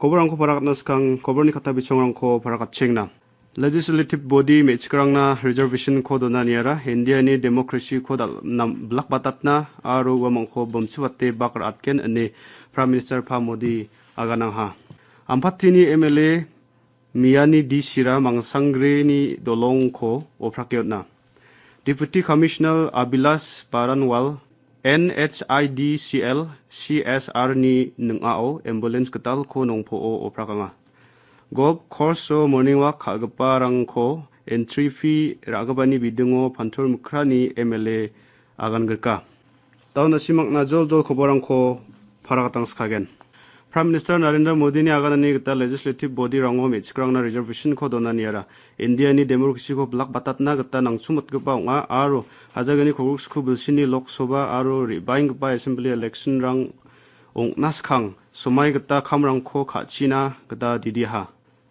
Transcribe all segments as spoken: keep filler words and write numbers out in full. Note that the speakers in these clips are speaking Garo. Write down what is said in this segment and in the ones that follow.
Koborangko parakatna skang, koborni kata bichongrangko parakatchengna. Legislative body me·chikrangna reservation-ko donaniara Indiani democracy-ko dal-, nam-, bilakbatatna aro uamangko bimsibate bak ra·atgen ine Prime Minister Pa Modi aganangha. Ampatini M L A Miani D C-ra Mangsangreni dolongko oprake on·a. Deputy Commissioner Abhilash Baranwal N H I D C L C S R-ni ning·ao ambulance gitalko nongpoo oprakanga. Golf course-o morning walk ka·giparangko entry fee ra·gipani bidingo Pantur Mikrani M L A agangrika. Daun nasimangna joljol koborangko parakatangskagen. Prime Minister Narendra Modini aganani gita legislative body-rango me·chikrangna reservation-ko donaniara Indiani democracy-ko bilakbatatna gita nangchumotgipa ong·a aro hajalgni kolgriksku bilsini Lok Sabha aro re·baenggipa assembly election-rang ong·na skang somai gita kamrangko ka·china gita didiaha.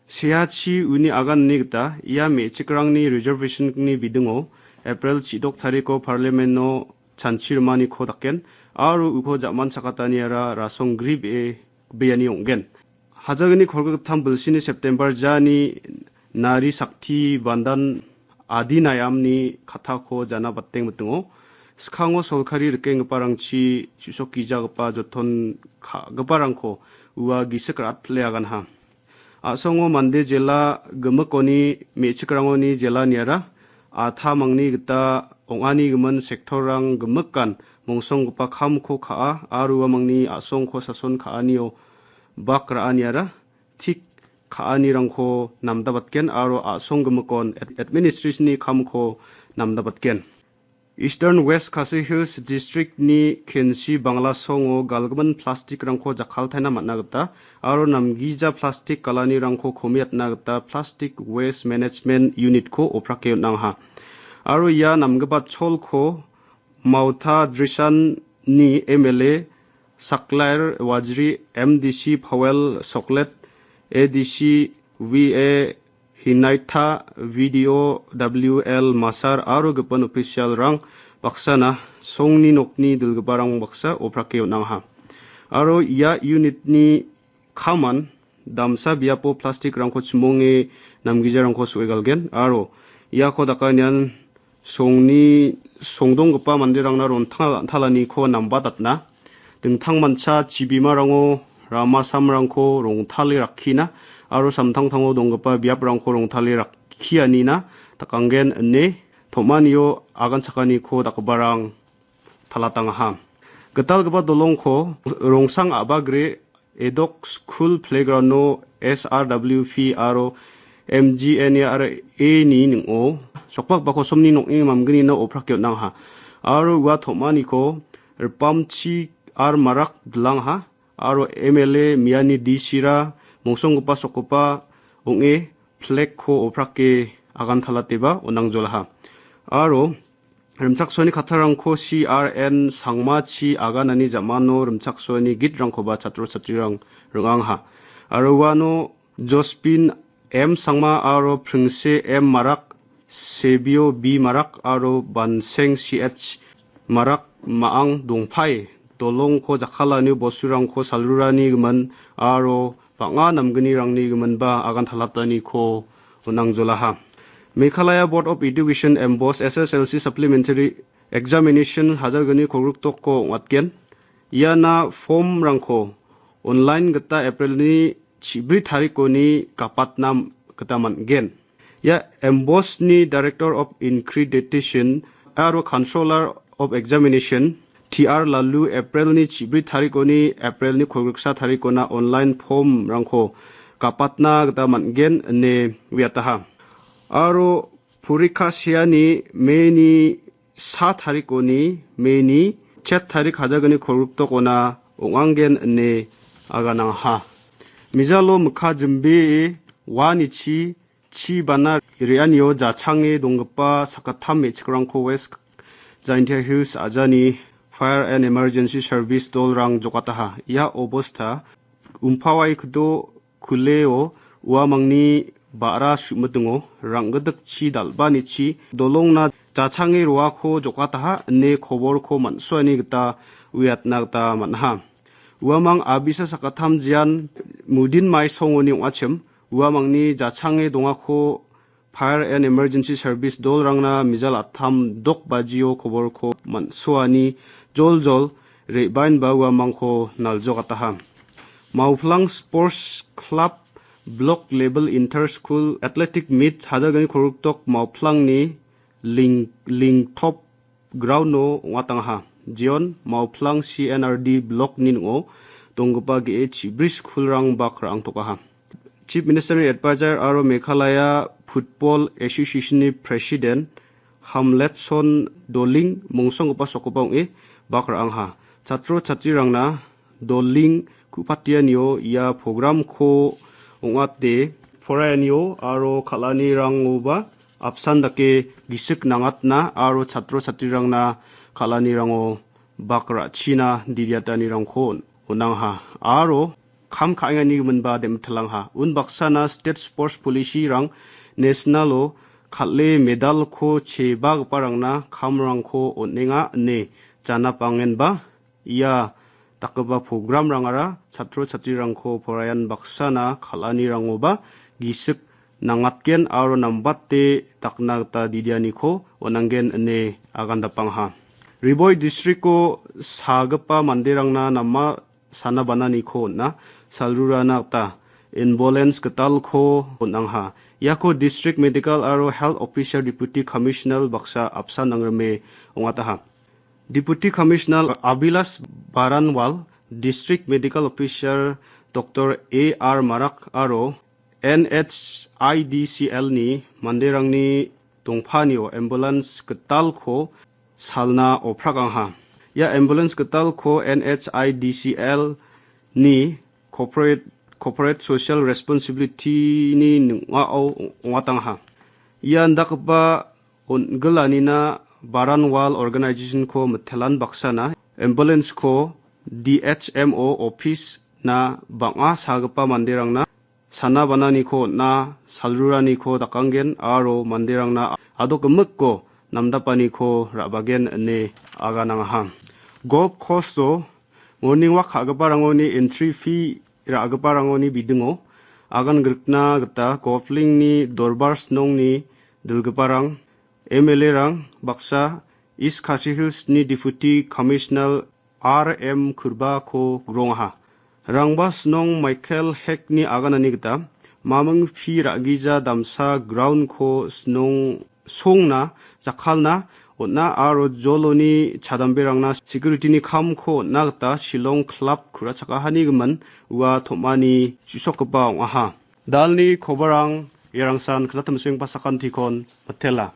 Seachi uni aganani gita ia me·chikrangni reservation-ni bidingo April chidok tariko Parliament-o chanchi rimaniko daken aro uko ja·man chakataniara rasong gribee biani ong·gen. Hajalgni kolgrik gittam bilsini September jani Nari Shakti Vandan Adhiniyam-ni kattako jana bateng mitingo. Skango sorkari rikenggiparangchi chu·sokgijagipa joton ka·giparangko ua gisik ra·atpile aganha. A·songo mande jela gimikoni me·chikrangoni jelaniara a·tamangni gita ong·ani gimin sektorrang gimikan mongsonggipa kamko ka·a aro uamangni a·songko sason ka·anio bak ra·aniara tik ka·anirangko namdabatgen aro a·song gimikon ad-, administration-ni kamko namdabatgen. Eastern West Khasi Hills District-ni Khensi Banglasongo galgimin plastic-rangko jakkaltaina man·a gita aro namgija plastic galanirangko komiatna gita Plastic Waste Management Unit-ko oprake on·angaha. Aro ia namgipa cholko Mauta Drishan-ni M L A Saklair Wajri, M D C Powell Soklet, A D C V A Hinaitha, V D O W L Masar aro gipin official-rang baksana songni nokni dilgiparang baksa oprake on·angaha. Aro ia unit-ni kaman damsa biapo plastic-rangko chimonge namgijarangko so·e galgen aro iako dakanian songni songdonggipa manderangna rontang an·talaniko nambatatna, dingtangmancha chibimarango ramasamrangko rongtale rakkina aro samtangtango donggipa biaprangko rongtale rakkianina dakanggen ine tom·anio aganchakaniko dakgiparang talatangaha. Gitalgipa dolongko Rongsang a·bagre Edok School Playground-o S R W P aro M G N R A-ni ning·o sokbakbako somni nokni mamgnina oprake on·angaha. Aro ua tom·aniko ripamchi ar marak dilangaha. Aro M L A miani D C-ra mongsonggipa sokgipa ong·e flag-ko oprake agantalateba on·angjolaha. Aro rimchaksoani kattarangko C R N Sangmachi aganani jamano rimchaksoani gitrangkoba chatro chatrirang ring·angaha. Aro uano Jospin M Sangma aro Pringse M Marak, Sebio B Marak aro Banseng C H Marak ma·ang dongpae dolongko jakkalanio bosturangko salrurani gimin aro bang·a namgnirangni giminba agantalataniko on·angjolaha. Meghalaya Board of Education M B O S S S L C Supplementary Examination hajalgni kolgriktoko ong·atgen. Iana form-rangko online gita April-ni chibri tarikoni gapatna gita man·gen. Ia M B O S-ni Director of Accreditation aro Controller of Examination T R Lalu April-ni chibri tarikoni April-ni kolgriksa tarikona online form-rangko gapatna gita man·gen ine uiataha. Aro porikka seani May-ni sa tarikoni, May-ni chet tarik hajalgni kolgrikdokona ong·angen ine aganangaha. Mijalo mikka jimbee uanichi chi bana re·anio jachange donggipa sakgittam me·chikrangko West Jaintia Hills ajani Fire and Emergency Service dolrang jokataha. Ia obosta Umpawaikdo Kuleo uamangni ba·ra su·mitingo, rang·gittikchi dal·banichi dolongna jachange roako jokataha ine koborko man·suani gita uiatna gita man·aha. Uamang abisa sakattam jian mudin maisongoni ong·achim. Uamangni jachange dongako Fire and Emergency Service dolrangna mijal attam dok bajio koborko man·soani joljol re·baenba uamangko naljokataha. Mauplang Sports Club Block Level Inter School Athletic Meet hajalgni korokdok Mauplangni ling-, Lingtop Ground-o ong·atangaha. Jeon Mauplang C N R D Block-ni ning·o donggipa ge·e chibri school-rang bak ra·angtokaha. Chief Minister-ni Advisor aro Meghalaya Football Association-ni President Hamletson Doling mongsonggipa sokgipa ong·e bak ra·angha. Chatro chatrirangna Doling ku·patianio ia program-ko ong·ate poraianio aro kal·anirangoba apsan dake gisik nangatna aro chatro chatrirangna kal·anirango bak ra·china didiatanirangko on-, on·angha aro kam ka·enganigiminba dem·italangha. Unbaksana state sports policy-rang national-o kal·e medal-ko chebagiparangna kamrangko on·enga ine janapangenba ia dakgipa program-rangara chatro chatrirangko poraian baksana kal·anirangoba gisik nangatgen aro nambate dakna gita didianiko on·anggen ine agandapangha. Ri Bhoi district-o sagipa manderangna nama sana bananiko on·a salrurana gita ambulance gitalko on·angha. Iako District Medical aro Health Officer Deputy Commissioner baksa apsan nangrime ong·ataha. Deputy Commissioner Abhilash Baranwal, District Medical Officer Doctor A R Marak aro N H I D C L-ni manderangni dongpanio ambulance gitalko salna oprak angha. Ia ambulance gitalko N H I D C L-ni corporate, corporate social responsibility-ni ning·ao ong·atangha. Ia indakgipa on·gilanina Baranwal Organization-ko mitelan baksana ambulance-ko D H M O office-na bang·a sagipa manderangna sana bananiko on·a, salruraniko dakanggen aro manderangna adok gimikko namdapaniko ra·bagen ine aganangaha. Golf course-o morning walk ka·giparangoni entry fee ra·giparangoni bidingo agan grikna gita Golflingni Dorbar Snongni dilgiparang, M L A-rang baksa East Khasi Hills-ni Deputy Commissioner R M Kurbako rongaha. Rangba Snong Michael Heck-ni aganani gita maming fee ra·gija damsa ground-ko snong songna jakkalna on·a aro joloni chadamberangna security-ni kamko on·na gita Shillong Club ku·rachakahanigimin ua tom·ani chu·sokgipa ong·aha. Dalni kobarang iarangsan knatimsengba sakantikon mitela.